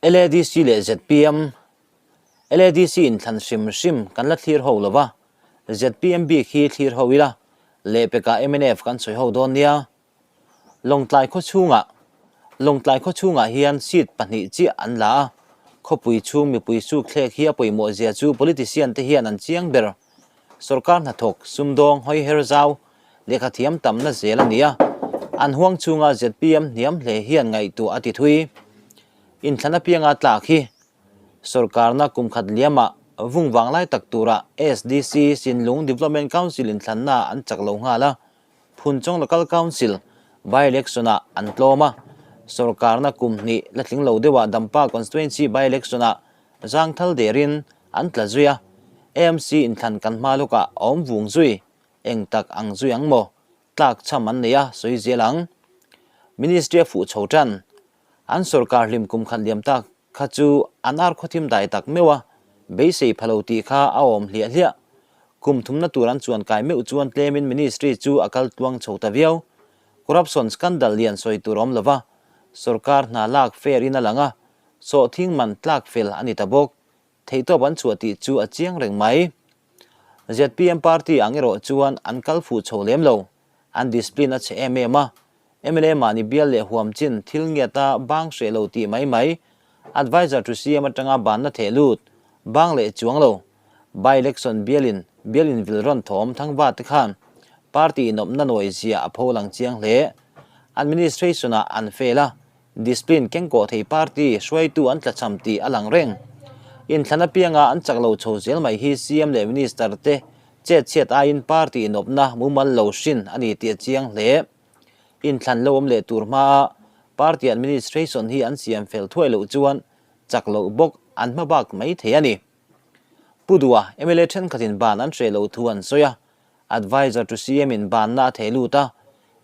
LADC leh zpm, LADC inthlan hrim hrim kan la thlir ho lova, zpm bik hi thlir ho ila, lehpekah mnf kan sawi ho dawn nia. Lawngtlai khaw chhungah Lawngtlai khaw chhungah hian seat pahnih chiah an la a, khawpui chhung mipui suk thlek hi a pawimawh zia chu politician te hian an chiang ber. Sorkar hnathawk, sumdawng, hawi her zau, lehkha thiam tamna zel a ni a, an huang chhunga zpm hniam hle hian ngaihtuah a ti thui. Inthlan apianga tlak hi sorkarna kum khat liamah vung vanglai tak tura SDC, Sinlung Development Council inthlanna an chak lo nghal a, Phunchawng Local Council by-election ah an tlawm a, sorkarna kum hnih la tling lo deuhah Dampa Constituency by-election ah zangthal derin an tla zui a, AMC inthlan kan hma lawkah a awm vung zui, eng tak ang zui ang maw? Tlak chham an nei a, sawi zel ang. Ministry a fuh chho tan. An sorkar hlim kum khat liam tak kha chu an ar khawthim dai tak meuh a, beisei pha lo tih kha a awm hliah hliah. Kum thumna tur an chuan kai meuh chuan tlemin ministry chu a kal tluang chho ta viau. Corruption scandal lian sawi tur awm lova, sorkar hna lak fair in a lang a, sawhthing man tlak fel a ni ta bawk. Theihtawp an chhuah tih chu a chiang reng mai. Zpm party ang erawh chuan an kal fuh chho lem lo. An discipline a chhe em em a, mla mahni bial leh huam chin thil ngiata bang hreh lo tih mai mai, adviser to CM atanga banna theh lut, bang leh chuang lo, by election bialin bial invil rawn thawm thangva te khan party inawpna nawi zia a pho lang chiang hle. Administration ah an fail a, discipline kengkawh thei party hruaitu an tlachham tih a lang reng. Inthlan apianga an chak lo chho zel mai hi CM leh Minister te Chetchhiat aiin party inawpna mumal lo hrin a ni tih a chiang hle. Inthlan lo awm leh tur hmaa party administration hi an siam fel thuai loh chuan chak loh bawk an hma bak mai thei a ni. Pu Dua, mla thenkhatin ban an hreh loh thu an sawi a, Adviser to CM in banna a thei lut a,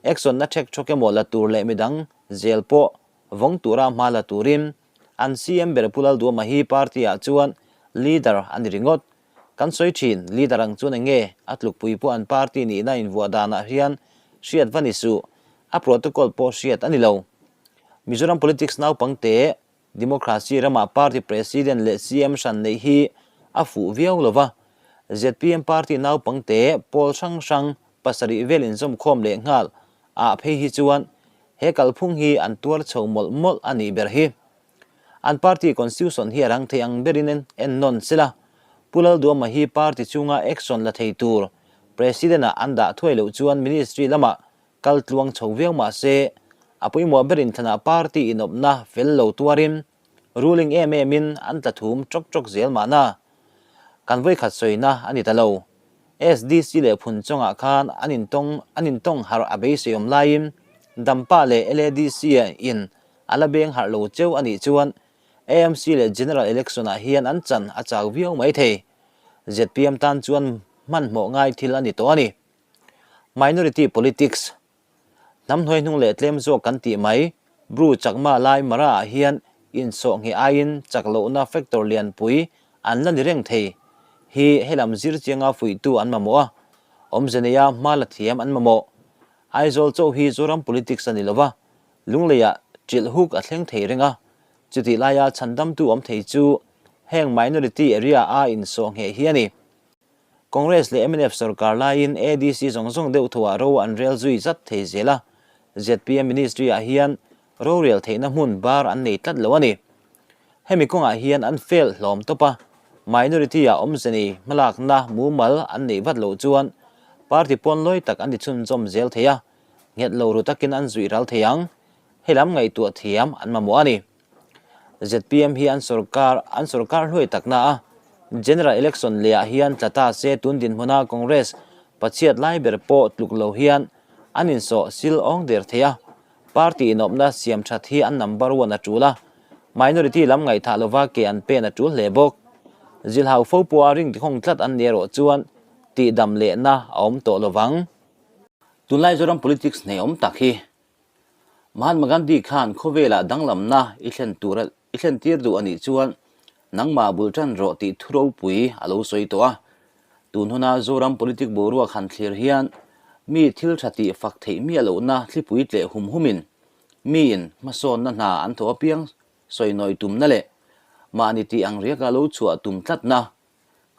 action na thek thawk emaw la tur leh midang zel pawh vawng tura hma la turin an CM ber Pu Lalduama hi party ah chuan leader a ni ringawt. Kan sawi thin, leader ang chuan eng nge a tlukpui pawh an party nihna invuah danah hian hriat va ni suh, a protocol pawh hriat a ni lo. Mizoram politics naupangte democracy ramah party president leh CM hran neih hi a fuh viau lo va, zpm party naupangte pawl hrang hrang pasarih vel inzawmkhawm leh nghal ah phei hi chuan he kalphung hi an tuar chho mawlh mawlh a nih ber hi. An party constitution hi a rang thei ang berin en nawn sela, Pu Lalduama hi party chunga action la thei tur President ah an dah thuai loh chuan ministry lamah kal tluang chho viau mah se, a pawimawh berin thlanah party inawpna fel lo tuarin ruling em em in an tla thum tawk tawk zel mahna. Kan vawikhat sawina a ni ta lo. SDC leh Phunchawngah khan an intawng an intawng harh a beisei awm laiin Dampa leh LADC in A la beng harh lo cheu a nih chuan AMC leh General Election ah hian an chan a chak viau mai thei. Zpm tan chuan hmanhmawh ngai thil a ni tawh a ni. Minority Politics, Hnam hnuai hnung leh tlem zawk kan tih mai, Bru Chakma lai Mara ah hian insawh ngheh aiin chak lohna factor lianpui an la ni reng thei hi helam zir chianga fuihtu an mamawh a, awmze neia hma la thiam an mamawh. Aizawl chauh hi Zoram Politics a ni lova, Lungleiah ṭilh huk a thleng thei reng a, chutih laia chhandamtu awm thei chu heng minority area a insawh ngheh hi a ni. Congress leh mnf sorkar laiin ADC zawng zawng deuh thuah ro an rel zui zat thei zel a, zpm ministry ah hian rorel theihna hmun bar an nei tlat lo a ni. Hemi kawngah hian an fail hlawm tawp a, minority ah awmze nei hmalakna mumal an neih vat loh chuan party pawn lawi tak an ti chhunzawm zel thei a, Nghet lo ru takin an zuih ral thei ang. Hei lam ngaihtuah thiam an mamawh a ni. Zpm hi an sorkar an sorkar hluai takna a, General Election lehah hian tla ta se tun dinhmuna Congress pachhiat lai ber pawh tluk lo hian an insawh sil awng der thei a. Party inawpna siam that hi an number one a tul a, minority lam ngaihthah lova ke an pen a tul hle bawk. Zilhau fo pawha ring tikhawng tlat an ni erawh chuan tihdam lehna a awm tawh lovang. Tunlai Zoram politics nei awm tak hi Mahatma Gandhi khan khawvelah danglamna i thlen tur i thlen tir duh a nih chuan nangmah bul tan rawh tih thu ropui a lo sawi tawh a. Tun huna Zoram politic boruak han thlir hian mi thil tha tih fak theih miah lohna thlipui tleh hum humin miin hmasawnna hna an thawh apiang. sawi nawi tumna leh mahni tih ang riaka lo chhuah tum tlatna,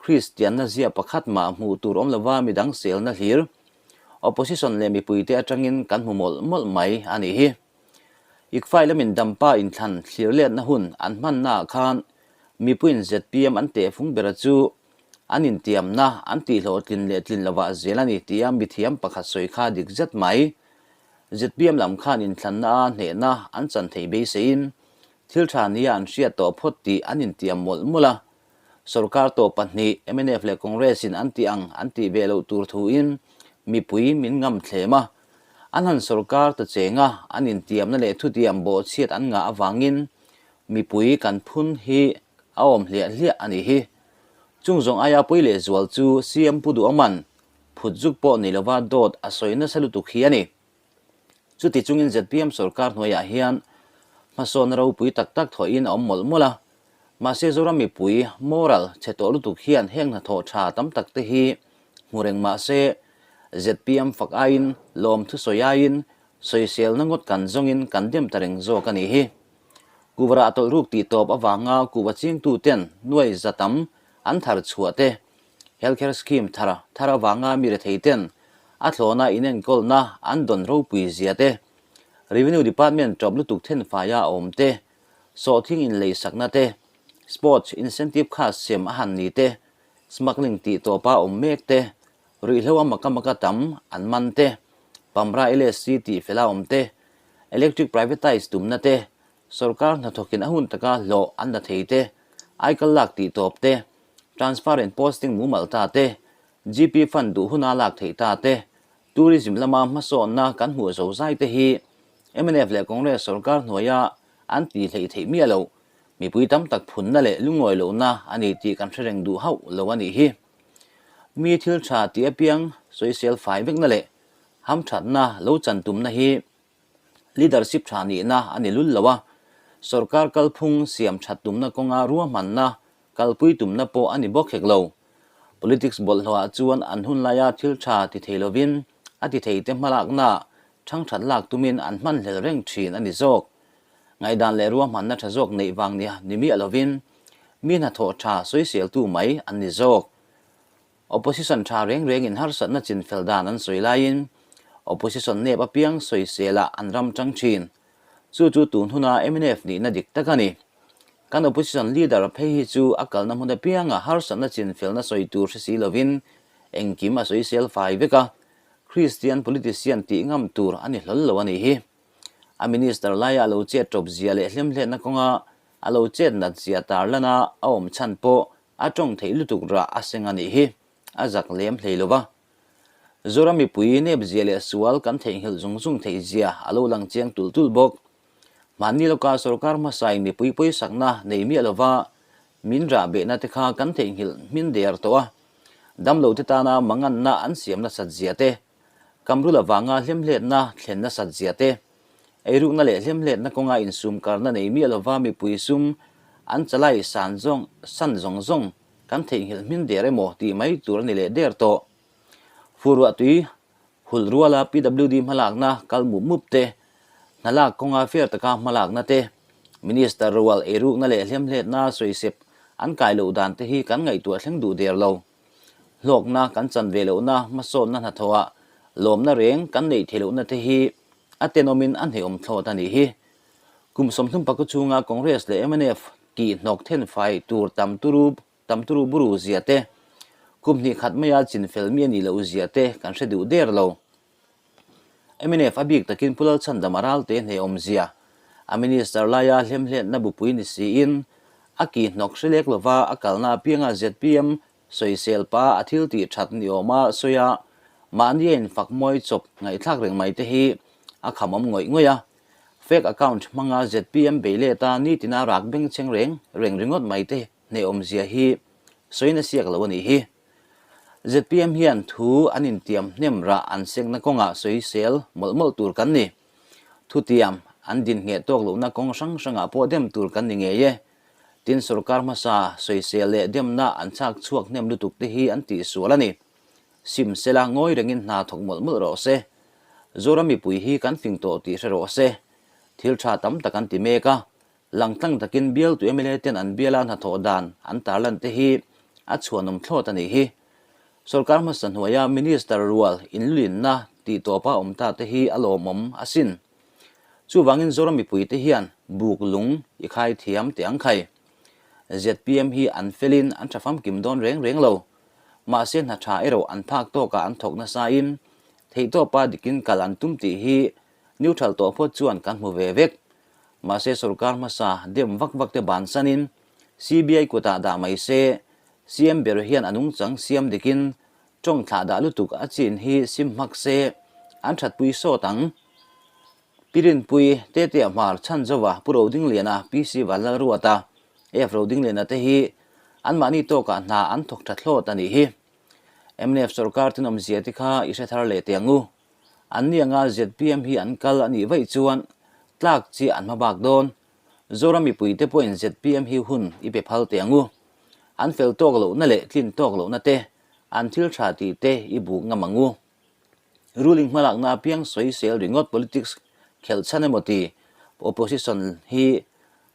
Kristianna zia pakhat mah hmuh tur awm lova midang selna hlir, opposition leh mipuite atangin kan hmu mawlh mawlh mai a nih hi. ICFAI lamin Dampa inthlan thlir letna hun an hmannaah khan mipuiin zpm an tehfung bera chu an intiamna an tihhlawhtlin leh tlin lovah zel a ni tia mithiam pakhat sawi kha dik zet mai. Zpm lam khan inthlanna a hnehna an chan theih beiseiin thil tha nia an hriat tawh phawt tih an intiam mawlh mawlh a. Sorkar tawh pahnih mnf leh Congress in an tih ang an tih ve loh tur thuin mipui min ngam thlem a. An han sorkar ta cheng a, an intiamna leh thutiam bawhchhiat an ngah avangin mipui kan phun hi a awm hliah hliah a nih hi. Chung zawng aia pawi lehzual chu CM Pu Duhawman phut zuk pawh ni lova dawt a sawi nasa lutuk hi a ni. Chuti chungin zpm sorkar hnuaiah hian hmasawnna ropui tak tak thawhin a awm mawlh mawlh a. Mahse Zoram mipui moral chhe tawh lutuk hian heng hnathawh tha tam tak te hi hmu reng mahse zpm fak aiin lawm thusawi aiin sawiselna ngawt kan zawngin kan dem ta reng zawk a nih hi. Kuvarah tawlh ruk tih tawp avanga kuva chingtu ten nuai za tam an thar chhuah te Healthcare scheme thar thar avanga mi rethei ten a thlawna inenkawlna an dawn ropui zia te, Revenue Department tawp lutuk thenfaia a awm te, sawhthing inleisakna te, Sports incentive kha sem a han ni te, smuggling tih tawpa awm mek te, ruihhlo a maka maka tam an man te, Pamra LSC tih fela awm te, Electric privatise tumna te, Sorkar hnathawkin a hun taka hlawh an la thei te, aikal lak tih tawp te, transfer and posting mumal ta te, GP fund duh huna lak theih ta te, tourism lama hmasawnna kan hmuh zo zai te hi mnf leh Congress sorkar hnuaia an ti hleih theih miah loh, mipui tam tak phunna leh lungawi lohna a ni tih kan hre reng duh hauh lo a nih hi. Mi thil tha tih apiang sawisel fai vekna leh hamthatna lo chan tumna hi Leadership tha nihna a ni lul lo a, sorkar kalphung siam that tumna kawnga ruahmanna kalpui tumna pawh a ni bawk hek lo. Politics bawlhhlawhah chuan an hun laia thil tha ti thei lovin a ti theite hmalakna thangthat lak tumin an hmanhlel reng thin a ni zawk. Ngaihdan leh ruahmanna tha zawk neih vang nia ni miah lovin mi hnathawh tha sawiseltu mai an ni zawk. Opposition tha reng rengin harsatna chinfel dan an sawi laiin Opposition nep apiang sawiselah an ram tang thin. Chu chu tun huna mnf nihna dik tak a ni. Kan Opposition leader phei hi chu a kalna hmun apianga harsatna chinfelna sawi tur hre si lovin engkim a sawisel fai vek a, Christian politician tih ngam tur a ni hlawl lo a nih hi. A minister laia a lo chet tawp zia leh hlemhletna kawnga a lo chet nat zia tarlana a awm chhan pawh A tawng theih lutuk rah a seng a nih hi, a zak lem hlei lo va. Zoram mipui nep zia leh sual kan theihnghilh zung zung theih zia a lo lang chiang tulh tulh bawk. Mahni lawka sorkar hmasain mipui pawisakna nei miah lova min rah behna te kha kan theihnghilh hmin der tawh a, damlo te tana manganna an siam nasat zia te, kamrul avanga hlemhletna thlen nasat zia te, Eirukna leh hlemhletna kawnga insum karna nei miah lova mipui sum an chalai san zawng san zawng zawng kan theihnghilh hmin der emaw tih mai tur a ni leh der tawh. Fur ruah tui hulh ruala PWD hmalakna kal mup mup te, hnalak kawnga fair taka hmalakna te, Minister rual eirukna leh hlemhletna sawisep an kai loh dan te hi kan ngaihtuah thleng duh der lo. Hlawkna kan chan ve lohna hmasawnna hnathawhah lawmna reng kan neih theih lohna te hi a tenawmin a hnehawm thlawt a nih hi. Kum 30 paku chhunga Congress leh mnf kih hnawk thenfai tur tam turu tam turu buru zia te, kum hnih khat maia chinfel mi a nih loh zia te kan hre duh der lo. Mnf a bik takin Pu Lalchhandam a ralte hnehawm zia a minister laia hlemhletna bupui ni siin a kih hnawk hre lek lova a kalna apianga zpm sawisel pa a thil tih that ni awma sawi a, mahni a infak mawi chawp ngaihthlak reng mai te hi a khamawm ngawih ngawih a. Fake account hmanga zpm bei let a nitina rak bengchheng reng reng ringawt mai te hnehawm zia hi sawi na siak lo a nih hi. Zpm hian thu an intiam hnem rah an sekna kawngah sawisel mawlh mawlh tur kan ni. Thutiam an din ngheh tawk lohna kawng hrang hrangah pawh dem tur kan ni ngei e. Tin sorkar hmasa sawisel leh demna an chhak chhuak hnem lutuk te hi an tihsual a ni. Sim sela ngawi rengin hna thawk mawlh mawlh rawh se. Zoram mipui hi kan fing tawh tih hre rawh se. Thil tha tam tak an ti mek a. Langtlang takin bialtu mla ten an biala hnathawh dan an tarlan te hi a chhuanawm thlawt a nih hi. Sorkar hmasa hnuaia Minister rual inlulinna tih tawpa awm ta te hi a lawmawm asin. Chuvangin Zoram mipuite hian buk lung i khai thiam teh ang khai. Zpm hi an felin an tha famkim dawn reng reng lo. Mahse hna tha erawh an phak tawkah an thawk nasain theihtawpa dikin kal an tum tih hi neutral tawh phawt chuan kan hmu ve vek. Mahse sorkar hmasa dem vak vak te bansanin CBI kutah dah mai se, CM ber hian a nungchang siam dikin tawng thlah dah lutuk a chin hi sim hmak se an thatpui sawt ang. Pi Rinpui, Tetea Hmar, Chhanzova, Pu Rodingliana, PC Vanlalruata, F Rodingliana te hi anmahni tawkah hna an thawk tha thlawt a nih hi. Mnf sorkar tenawmzia te kha i hre thar leh teh ang u. An ni anga zpm hi an kal a nih vaih chuan tlak chiah an hma bak dawn. Zoram mipuite pawhin zpm hi hun i pe phal teh ang u. An fel tawk lohna leh tlin tawk lohna te, an thil tha tih te i buk ngam ang u. Ruling hmalakna apiang sawisel ringawt politics khelh chhan emaw ti opposition hi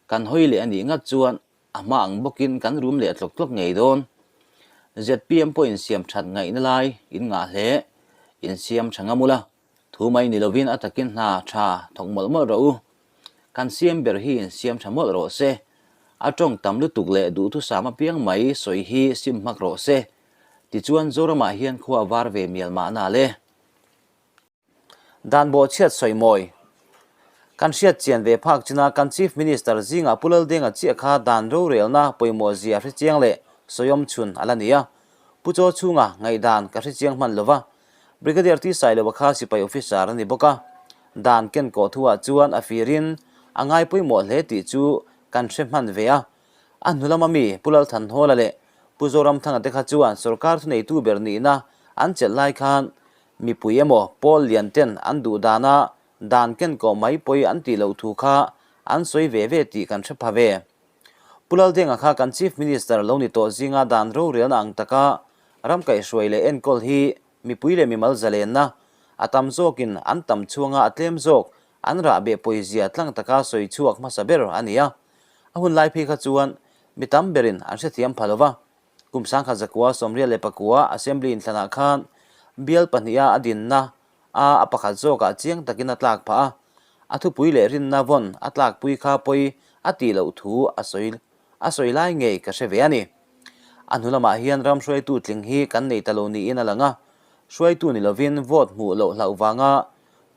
kan hawi leh a nih ngat chuan A hma ang bawkin kan rum leh tlawk tlawk ngei dawn. Zpm pawh insiam that ngaihna lai in ngah hle. Insiam tha ngam ula, thu mai ni lovin a takin hna tha thawk mawlh mawlh rawh u. Kan siam ber hi insiam tha mawlh rawh se. A tawng tam lutuk leh duhthusam apiang mai sawi hi sim hmak rawh se. Tichuan Zoramah hian khua a var ve mial mahna le. Dan bawhchhiat sawi mawi. Kan hriat chian ve phak china kan Chief Minister zingah Pu Laldenga chiah kha dan rorelna pawimawh zia hre chiang leh sawiawm chhun a la ni a. Pu Chaw chhunga ngaihdan ka hre chiang hman lova. Brigadier T Sailova kha sipai officer a ni bawk a. Dan ken kawh thuah chuan a firin a ngai pawimawh hle tih chu kan hre hman ve a. A hnu lama mi Pu Lalthanhawla leh Pu Zoramthanga te kha chuan sorkar thuneitu ber nihna an chelh lai khan Mipui emaw pawl lian ten an duh dana dan ken kawh mai pawi an tih loh thu kha an sawi ve ve tih kan hre pha ve. Pu Laldenga kha kan Chief Minister lo ni tawh zinga dan rorelna ang taka ram kaihhruai leh enkawl hi mipui leh mimal zalenna a tam zawkin an tam chhuanga a tlem zawk an rahbeh pawizia tlang taka sawi chhuak hmasa ber a ni a. A hun lai phei kha chuan mi tam berin an hrethiam pha lova. Kum 1984 Assembly inthlanah khan bial pahniha a dinna a a pakhat zawkah chiang takin a tlak phah a, a thupui leh rinna vawn a tlakpui kha pawi a tih loh thu a sawi a sawi lai ngei ka hre ve a ni. A hnu lamah hian ram hruaitu tling hi kan nei ta lo niin a lang a, hruaitu ni lovin vote hmuh loh hlauh vanga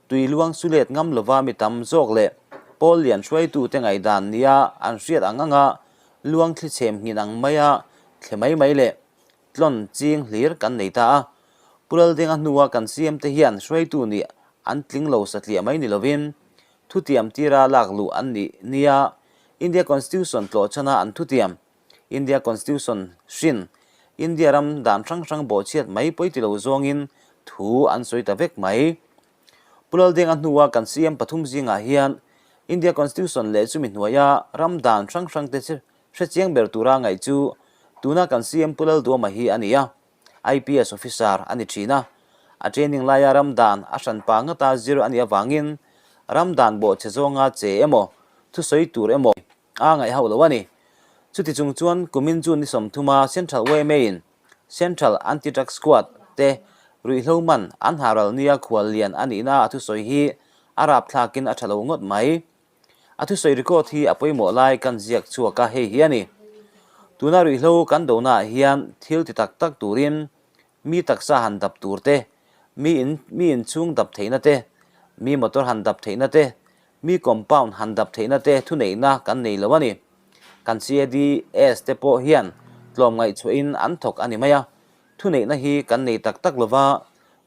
tui luang su let ngam lova mi tam zawk leh pawl lian hruaitute ngaihdan nia an hriat ang anga luang thli chhem nghin ang maia thle mai mai leh tlawn ching hlir kan nei ta a. Pu Laldenga hnua kan CM te hian hruaitu nih an tling lo satliah mai ni lovin thutiam tira lak luh an nih nia India Constitution tlawhchhana an thutiam India Constitution hrin India ram dan hrang hrang bawhchhiat mai pawi ti lo zawngin thu an sawi ta vek mai. Pu Laldenga hnua kan CM pathum zingah hian India Constitution leh chumi hnuaia ram dan hrang hrangte hre chiang ber tura ngaih chu tuna kan CM Pu Lalduama hi a ni a, IPS officer a ni thin a. A training laia ram dan a hranpa ngata zir a nih avangin ram dan bawhchhe zawnga che emaw, thusawi tur emaw a ngaih hauh lo a ni. Chuti chung chuan kumin June ni 30 a Central YMA-in Central Anti-Drug Squad te ruihhlo man an haral nia khual lian a nihna a thusawi hi a rapthlakin a tha lo ngawt mai. A thusawi record hi a pawimawh lai kan ziak chhuak a, hei hi a ni. Tuna ruihhlo kan donaah hian thil ti tak tak turin mi taksa han dap tur te, mi in mi inchhung dap theihna te, mi motor han dap theihna te, Mi compound han dap theihna te thuneihna kan nei lo a ni. Kan CADS te pawh hian tlawmngaih chhuahin an thawk a ni mai a. Thuneihna hi kan nei tak tak lova,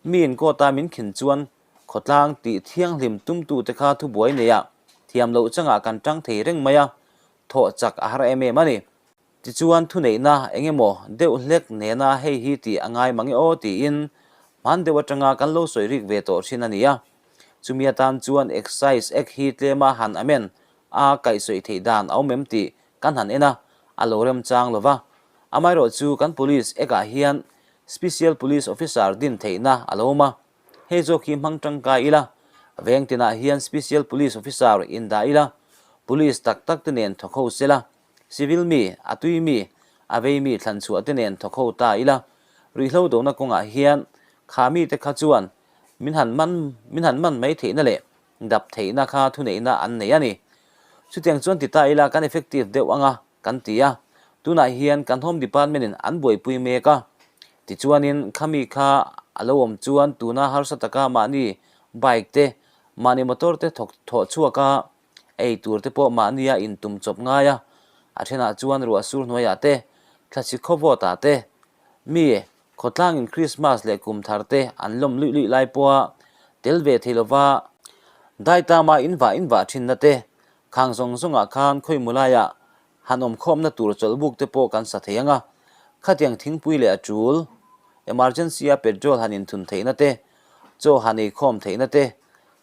mi in court-a min khin chuan khawtlang tih thianghlim tumtute kha thubuai neia thiam loh changah kan tang thei reng mai a, thawh chak a har em em a ni. Tichuan thuneihna eng emaw deuh hlek nena hei hi tih a ngai mang e aw tiin hman deuh atanga kan lo sawi rik ve tawh thin a ni a. Chumi atan chuan Excise Act hi tlema han amen a kaihsawi theih dan a awm em tih kan han en a, a lo remchang lo va. Amaherawh chu kan Police Act-ah hian Special Police Officer din theihna a lo awm a, hei zawk hi hmang tangkai ila, veng tinah hian Special Police Officer indah ila. Police tak tak te nen thawk ho sela, civil mi, a tui mi, a vei mi thlan chhuah te nen thawk ho ta ila, ruihhlo dona kawngah hian kha mite kha chuan min han man min han man mai theihna leh dap theihna kha thuneihna an nei a ni. Chutiang chuan ti ta ila kan effective deuh anga kan ti a, tunah hian kan Home Department in an buaipui mek a, tichuanin khami kha a lo awm chuan tuna harsa taka mahni bike te, mahni motor te thawk thawh chhuak a, ei tur te pawh mahnia intum chawp ngai a, a thenah chuan ruah sur hnuaiah te, thlachhi khawvawt ah te, mi khawtlangin Krismas leh kum thar te an lawm luih luih lai pawha tel ve thei lova daitama invah invah thinna te Khang zawng zawngah khan khawimu laiah han awm khawmna tur chawlhbuk te pawh kan sa thei ang a, khatiang thingpui leh a tul, emergency a petrol han inthun theihna te, chaw han eikhawm theihna te,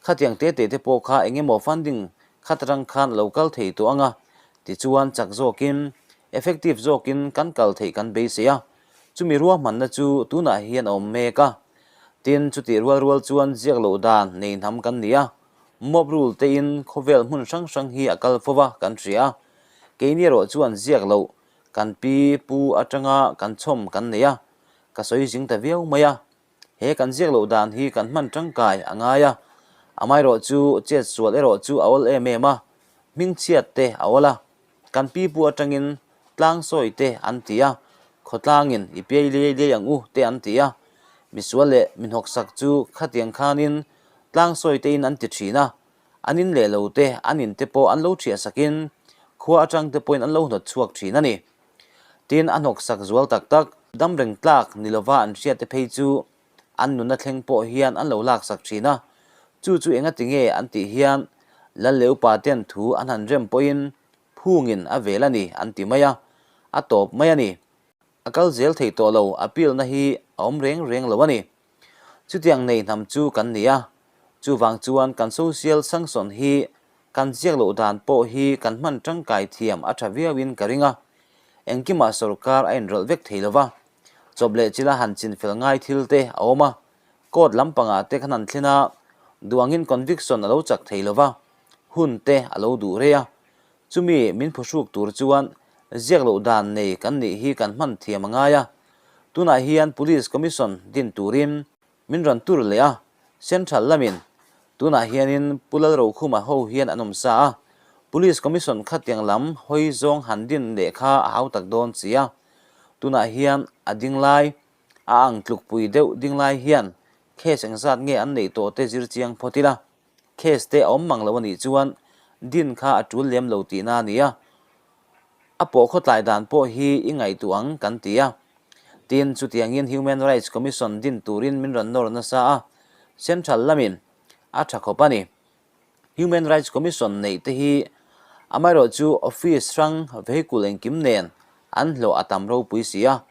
khatiang te te te pawh kha eng emaw funding khat atang khan a lo kal thei tawh ang a, tichuan chak zawkin, effective zawkin kan kal theih kan beisei a, chumi ruahmanna chu tunah hian a awm mek a. Tin, chutih rual rual chuan ziak loh dan nei hnam kan ni a, Mob rule te in khawvel hmun hrang hrang hi a kal fo va kan hria a, keini erawh chuan ziak loh kan pi pu atanga kan chhawm kan nei a, ka sawi zing ta viau mai a. He kan ziak loh dan hi kan hman tangkai a ngai a, amaherawh chu chet sual erawh chu a awl em em a, hmingchhiat te a awl a, Kan pipu atangin tlang sawi te an ti a, khawtlangin i piai liai liai ang u te an ti a, misual leh mi hnawksak chu khatiang khanin tlang sawi tein an ti thin a, an in leh lo te an in te pawh an lo thiah sakin khua atang te pawhin an lo hnawt chhuak thin a ni. Tin, a hnawksak zual tak tak, dam reng tlak ni lova an hriat te phei chu an nunna thleng pawh hian an lo laksak thin a, chu chu engati nge an tih hian Lal leh upa ten thu an han rem pawhin phungin a vel a ni an ti mai a, a tawp mai a ni. A kal zel thei tawh lo, appeal na hi a awm reng reng lo a ni. Chutiang nei hnam chu kan ni a, chuvang chuan kan social sanction hi kan ziak loh dan pawh hi kan hman tangkai thiam a tha viauin ka ring a, engkimah sorkar a inrawlh vek thei lo va, Chawp leh chila han chin fel ngai thil te a awm a, court lampangah te khan han thlen a, duangin conviction a lo chak thei lo va, hun te a lo duh rei a. Chumi min phuhruk tur chuan ziak loh dan nei kan nih hi kan hman thiam a ngai a. Tunah hian Police Commission din turin min rawn tur leh a, Central lamin tunah hianin Pu Lalrokhuma ho hian an awm sa a, Police Commission khatiang lam hawi zawng han din leh kha a hau tak dawn si a. Tunah hian a ding lai, a ang tlukpui deuh ding lai hian case engzat nge an neih tawh te zir chiang phawt ila, case te a awm mang lo a nih chuan din kha a tul lem lo tihna a ni a, a pawh khawtlai dan pawh hi i ngaihtuah ang kan ti a. Tin, chutiangin Human Rights Commission din turin min rawn nawr nasa a, Central lamin a tha khawp a ni. Human Rights Commission neih te hi amaherawh chu office hrang vehicle engkim nen an hlawh a tam ropui si a,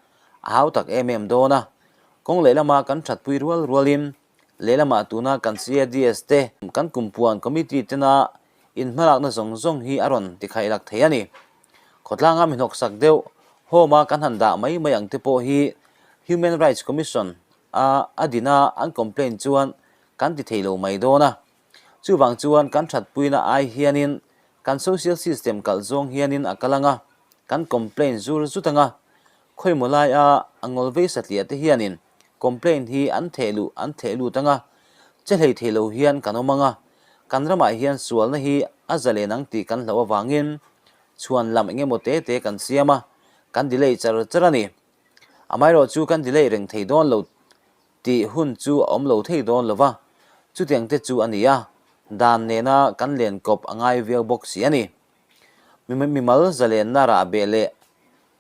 a hau tak em em dawn a. Kawng lehlama kan thatpui rual rualin lehlamah tuna kan CADS te kan kumpuan committee tena inhmalakna zawng zawng hi a rawn tikhailak thei a ni. Khawtlanga mi hnawksak deuh home a kan han dah mai mai ang te pawh hi Human Rights Commission a a dina an complaint chuan kan ti thei lo mai dawn a. Chuvang chuan kan thatpuina ai hianin kan social system kalh zawng hianin a kal ang a, kan complain zur zut ang a. Khawimaw laia a ngawl vei satliah te hianin complain hi an theh luh an theh lut ang a, che hlei thei lo hian kan awm ang a. Kan ramah hian sualna hi a zalen ang tih kan hlauh avangin chhuan lam engemaw te te kan siam a, kan delay char char a ni. Amaherawh chu kan delay reng thei dawn lo Tih hun chu a awm lo thei dawn lo va, chutiang te chu a ni a, dan nena kan len kawp a ngai viau bawk si a ni. Mimal zalenna rah beh leh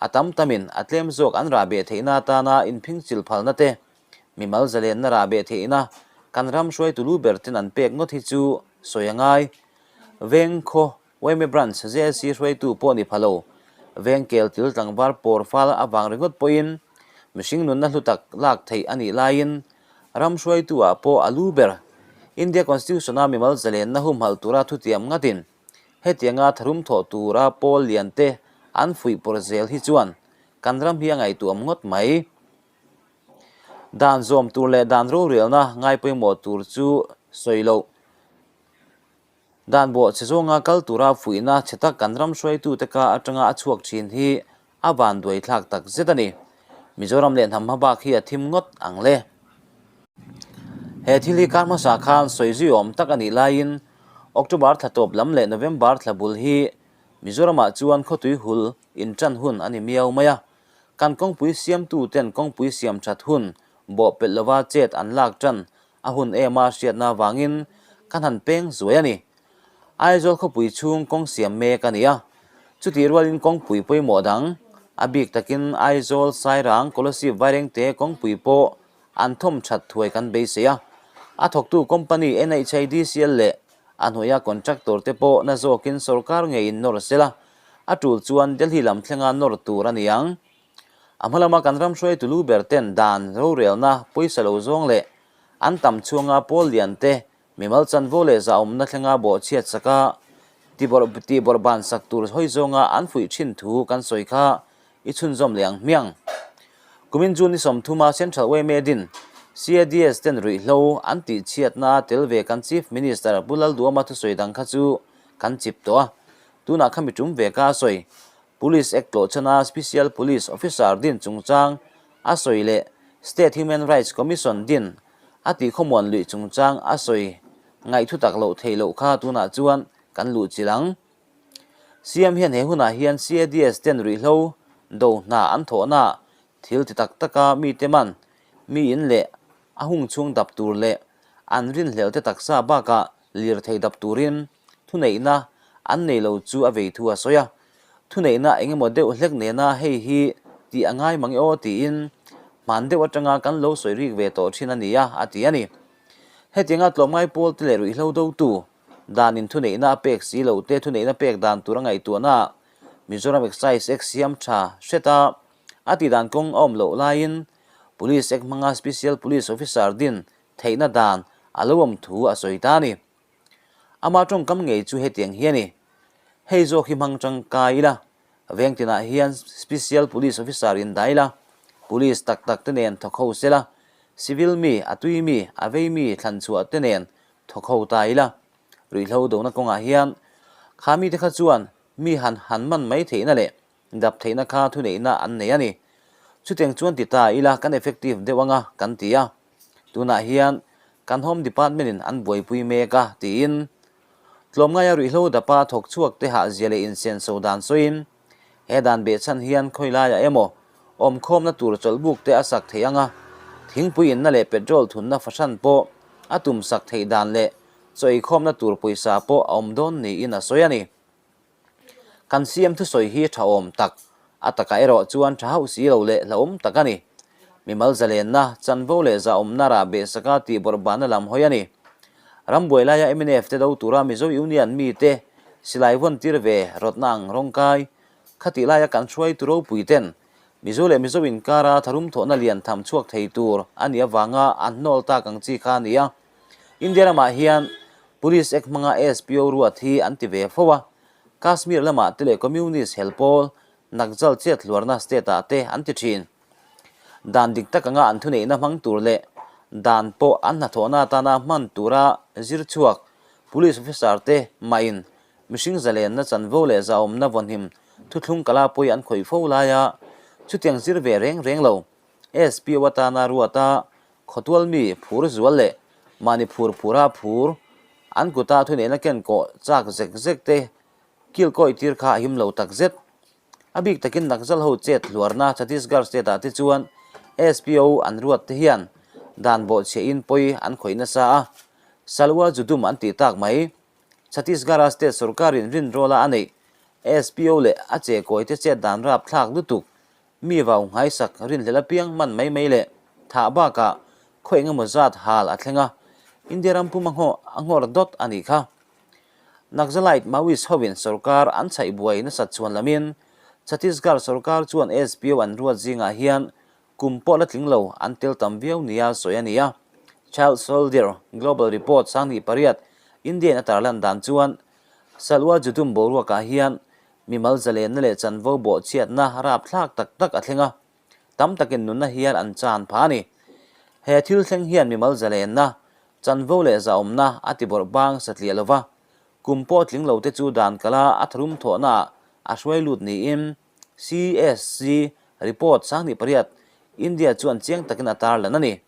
a tam tamin a tlem zawk an rah beh theihna atana inphingchil phalna te, mimal zalenna rah beh theihna kan ram hruaitu lu ber ten an pek ngawt hi chu sawi a ngai. Veng khaw Yma Branch JSC hruaitu pawh ni pha lo, veng kel til tlangval pawr fal avang ringawt pawhin mihring nunna hlu tak lak theih a nih laiin ram hruaitu ah pawh a lu ber. India Constitution-a mimal zalenna humhalh tura thutiam ngatin hetianga tharum thawh tura pawl lian te an fuih pawr zel hi chuan kan ram hi a ngaihtuahawm ngawt mai. Dan zawm tur leh dan rorelna ngaipawimawh tur chu sawi loh. Dan bawhchhe zawnga kal tura fuihna chhe tak kan ram hruaitute ka atanga a chhuak thin hi a vanduai thlak tak zet a ni. Mizoram leh hnam hmabak hi a thim ngawt ang le. He thil hi kar hmasa khan sawi zui awm tak a nih laiin October thla tawp lam leh November thla bul hi Mizoramah chuan khawtui hul inṭan hun a ni miau mai a. Kan kawngpui siamtuten kawngpui siam ṭhat hun bawhpelh lova chet an lak ṭan a hun em a hriatna avangin kan han peng zuai a ni. Aizawl khawpui chhung kawng siam mek a ni a, chutih rualin kawngpui pawimawh dang, a bik takin Aizawl, Sairang, Kolasib Vairengte kawngpui pawh an thawm that thuai kan beisei a. A thawktu company NHIDCL leh a hnuaia contractor te pawh na zawkin sorkar ngeiin nawr sela, a tul chuan Delhi lam thlenga nawr tur a ni ang. A hma lama kan ram hruaitu lu ber ten dan rorelna pawisa lo zawng leh an tam chhuanga pawl lian te mimal chanvo leh zahawmna thlenga bawhchhiat saka tihbawrh ban sak tur hawi zawnga an fuih thin thu kan sawi kha i chhunzawm leh ang hmiang. Kumin June ni sawmthuma Central yma din CADS ten ruihhlo an tihchhiatna tel ve kan Chief Minister Pu Lalduama thusawi dang kha chu kan chip tawh a, tunah khami tum ve ka sawi. Police Act tlawhchhana Special Police Officer din chungchang a sawi leh State Human Rights Commission din a tihkhawmuan luih chungchang a sawi ngaihthu tak loh theih loh kha tunah chuan kan luh chilh ang. CM hian he hunah hian CADS ten ruihhlo do hna an thawhnaah thil ti tak taka mite man, mi in leh a hung chhung dap tur leh an rinhlelh te taksa bakah lirthei dap turin thuneihna an nei lo chu a vei thu a sawi a, thuneihna eng emaw deuh hlek nena hei hi tih a ngai mang e aw tiin hman deuh atanga kan lo sawi rik ve tawh thin a ni a, a ti a ni. Hetianga tlawmngai pawl te leh ruihhlo dotu danin thuneihna a pek si lo te thuneihna pek dan tur a ngaihtuahnaah Mizoram Excise Act siam tha hret a, a tih dan kawng a awm loh laiin Police Act hmanga Special Police Officer din theihna dan a lo awm thu a sawi ta a ni. Ama tawngkam ngei chu hetiang hi a ni. Hei zawk hi hmang tangkai ila, veng tinah hian Special Police Officer in dah ila, Police tak tak te nen thawk ho sela, Civil mi, a tui mi, a vei mi thlan chhuah te nen thawk ho ta ila. Ruihhlo dona kawngah hian kha mite kha chuan mi han han man mai theihna leh Dap theihna kha thuneihna an nei a ni. Chutiang chuan ti ta ila kan effective deuh anga kan ti a. Tunah hian kan Home Department in an buaipui mek a tiin tlawmngaia ruihhlo dapa thawk chhuak te hahzia leh insenso dan sawiin he dan behchhan hian khawi laiah emaw awmkhawmna tur chawlhbuk te a sak theih anga thingpui inna leh petrol thunna fahran pawh a tum sak theih dan leh chaw eikhawmna tur pawisa pawh a awm dawn niin a sawi a ni. Kan CM thusawi hi tha awm tak, a takah erawh chuan tha hauh si lo leh hlauhawm tak a ni. Mimal zalenna, chanvo leh zahawmna rah behsaka tih bawrhbana lam hawi a ni. Rambuai laia mnf te do tura Mizo Union mite silai vawn tir ve rawtna ang rawngkai khatih laia kan hruaitu ropui ten Mizo leh Mizo inkara tharum thawhna lian tham chhuak thei tur a nih avanga an hnawl tak ang chi kha a ni a. India ramah hian Police Act hmanga SPO ruat hi an ti ve fo a, Kashmir lamah te leh Communist hel pawl Naxal chet hluarna state ah te an ti thin. Dan dik tak anga an thuneihna hmang tur leh dan pawh an hnathawhna atana hman tura zir chhuak Police officer te mahin mihring zalenna chanvo leh zahawmna vawnhim thuthlung kala pawi an khawih fo laia chutiang zir ve reng reng lo SPO atana ruata Khawtual mi phur zual leh mahni phur phura phur an kuta thuneihna ken kawh chak zek zek te kil kawi tir kha a him lo tak zet. A bik takin Naxal ho chet hluarna Chhattisgarh state ah te chuan SPO an ruat te hian dan bawhchhiah in pawi an khawih nasa a, Salwa Judum an tih tak mai. Chhattisgarh a state sorkar in rinrawla a neih SPO leh a che kawi te chet dan rapthlak lutuk Mi vau nghaisak rinhlelh apiang man mai mai leh thah bakah khaw eng emaw zat hal a thleng a, India ram pum a nghawh a nghawr dawt a nih kha. Naxalite Maoist hovin sorkar an chhaih buai nasat chhuan lamin Chhattisgarh sorkar chuan SPO an ruat zingah hian kum pawh la tling lo an tel tam viau nia sawi a ni a. Child Soldier Global Report 2008 India in a tarlan dan chuan Salwa Judum boruakah hian Mimal zalenna leh chanvo bawhchhiatna rapthlak tak tak a thleng a, tam takin nunna hial an chan phah a ni. He thil thleng hian mimal zalenna, chanvo leh zahawmna a ti bawrh bang satliah lo va. Kum pawh tling lo te chu dan kala a tharum thawhnaah a hruai lut niin CSC report 18 India chuan chiang takin a tarlan a ni.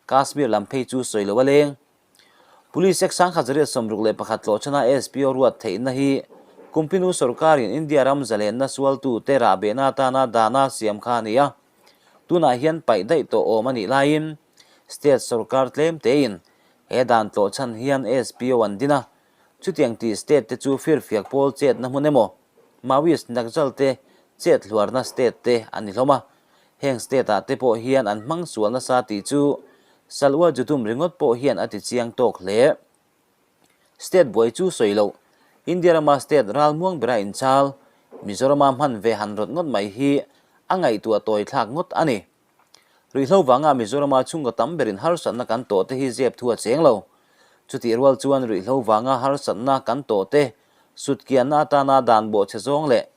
Kashmir lam phei chu sawi lo a leng. Police Act 1961 tlawhchhana SPO ruat theihna hi Kumpinu sorkarin India ram zalenna sualtute rahbehna atana dana siam kha a ni a. Tunah hian paih daih tawh awm a nih laiin state sorkar tlem tein he dan tlawhchhan hian SPO an din a. Chutiang tih state te chu firfiak pawl chetna hmun emaw Maoist Naxal te chet hluarna state te an ni hlawm a. Heng state ah te pawh hian an hmang sual nasa tih chu Salwa Judum ringawt pawh hian a ti chiang tawk hle. State buai chu sawi loh, India rama state ralmuang bera inchal, Mizorama hman ve han rawt ngawt mai hi a ngaihtuah tawi thlak ngawt a ni. Ruihhlo vanga Mizorama chhungkaw tam berin harsatna kan tawh te hi zep thu a cheng lo. Chutih rual chuan ruihhlo vanga harsatna kan tawh te sutkianna atana dan bawhchhe zawng leh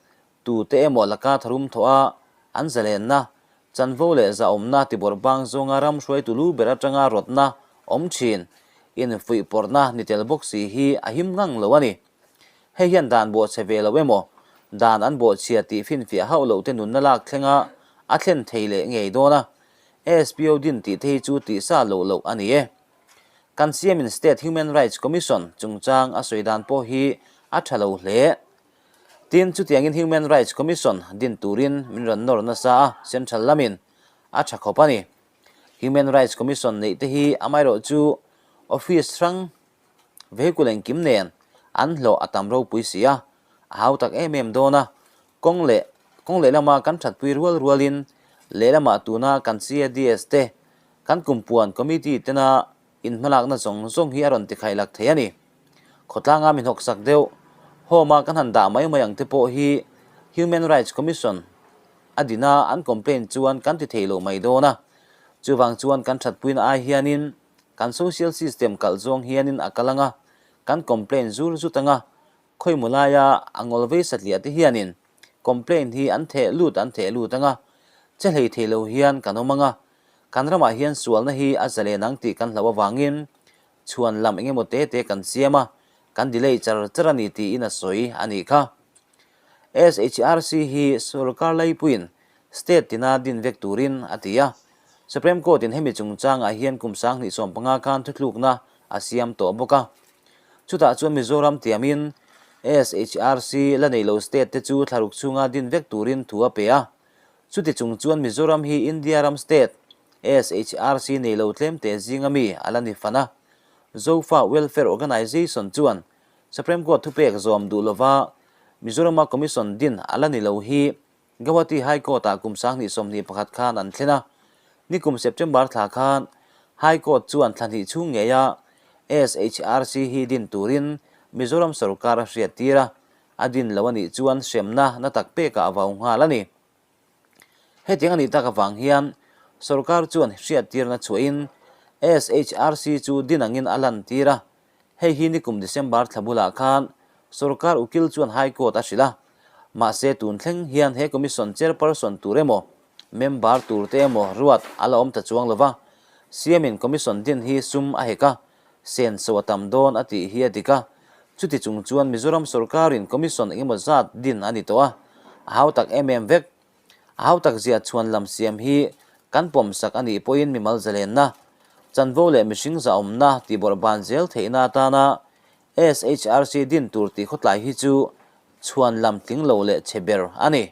Tute emaw laka tharum thawh a, an zalenna, chanvo leh zahawmna tibawrh bang zawnga ram hruaitu lu ber atanga rawtna awm thin, infuihpawrhna ni tel bawk si hi a him ngang lo a ni. Hei hian dan bawhchhe ve lo emaw, dan an bawhchhia tih finfiah hauh loh te nunna lak thlenga a thlen thei leh ngei dawn a, SPO din tih te hi chu tihsa loh loh a ni e. Kan siamin State Human Rights Commission chungchang a sawi dan pawh hi a tha lo hle. Tin, chutiangin Human Rights Commission din turin min rawn nawr nasa a, Central lamin a tha khawp a ni. Human Rights Commission neih te hi amaherawh chu office hrang vehicle engkim nen an hlawh a tam ropui si a, a hau tak em em dawn a. Kawng leh kawng lehlama kan thatpui rual rualin lehlamah tuna kan CADS te kan kumpuan committee tena Inhmalakna zawng zawng hi a rawn tikhailak thei a ni. Khawtlanga mi hnawksak deuh, home-a kan han dah mai mai ang te pawh hi Human Rights Commission a dina an complaint chuan kan ti thei lo mai dawn a. Chuvang chuan kan thatpuina ai hianin kan social system kalh zawng hianin a kal ang a, kan complaint zur zut ang a, khawimaw laia a ngawl vei satliah te hianin complaint hi an theh lut an theh lut ang a, che hlei thei lo hian kan awm ang a, Kan ramah hian sualna hi a zalen ang tih kan hlauh avangin chhuan lam eng emaw te te kan siam a, kan delay char char a ni tiin a sawi a nih kha. SHRC hi sorkar laipuiin state tina din vek turin a ti a, Supreme Court-in hemi chungchangah hian kum 2015 khan thutlukna a siam tawh bawk a. Chutah chuan Mizoram tiamin SHRC la nei lo state te chu thlaruk chhunga din vek turin thu a pe a. Chuti chung chuan Mizoram hi India ram state SHRC nei lo tlemte zinga mi a la ni fan a. Zofa Welfare Organisation chuan Supreme Court thupek zawm duh lova Mizorama Commission din a la ni lo hi Gauhati High Court-ah kum 2021 khan an thlen a. Nikum September thla khan High Court chuan thla hnih chhung ngeia SHRC hi din turin Mizoram sorkar a hriattir a. A din lo a nih chuan hremna na tak pekah a vau nghal a ni. Hetiang a nih tak avang hian sorkar chuan hriattirna chhuahin SHRC chu din angin a lantir a, hei hi nikum December thla bulah khan sorkar ukil chuan High Court a hrilh a, mahse tun thleng hian he commission chairperson tur emaw member tur te emaw ruat a la awm ta chuang lova, CM-in commission din hi sum a hek a, Senso a tam dawn a tih hi a dik a, chuti chung chuan Mizoram sorkarin commission engemaw zat din a ni tawh a, a hau tak em em vek. A hau tak zia chhuan lam siam hi kan pawmsak a nih pawhin mimal zalenna, chanvo leh mihring zahawmna tihbawrh ban zel theihna atana SHRC din tur tih khawtlai hi chu chhuan lam tling lo leh chhe ber a ni.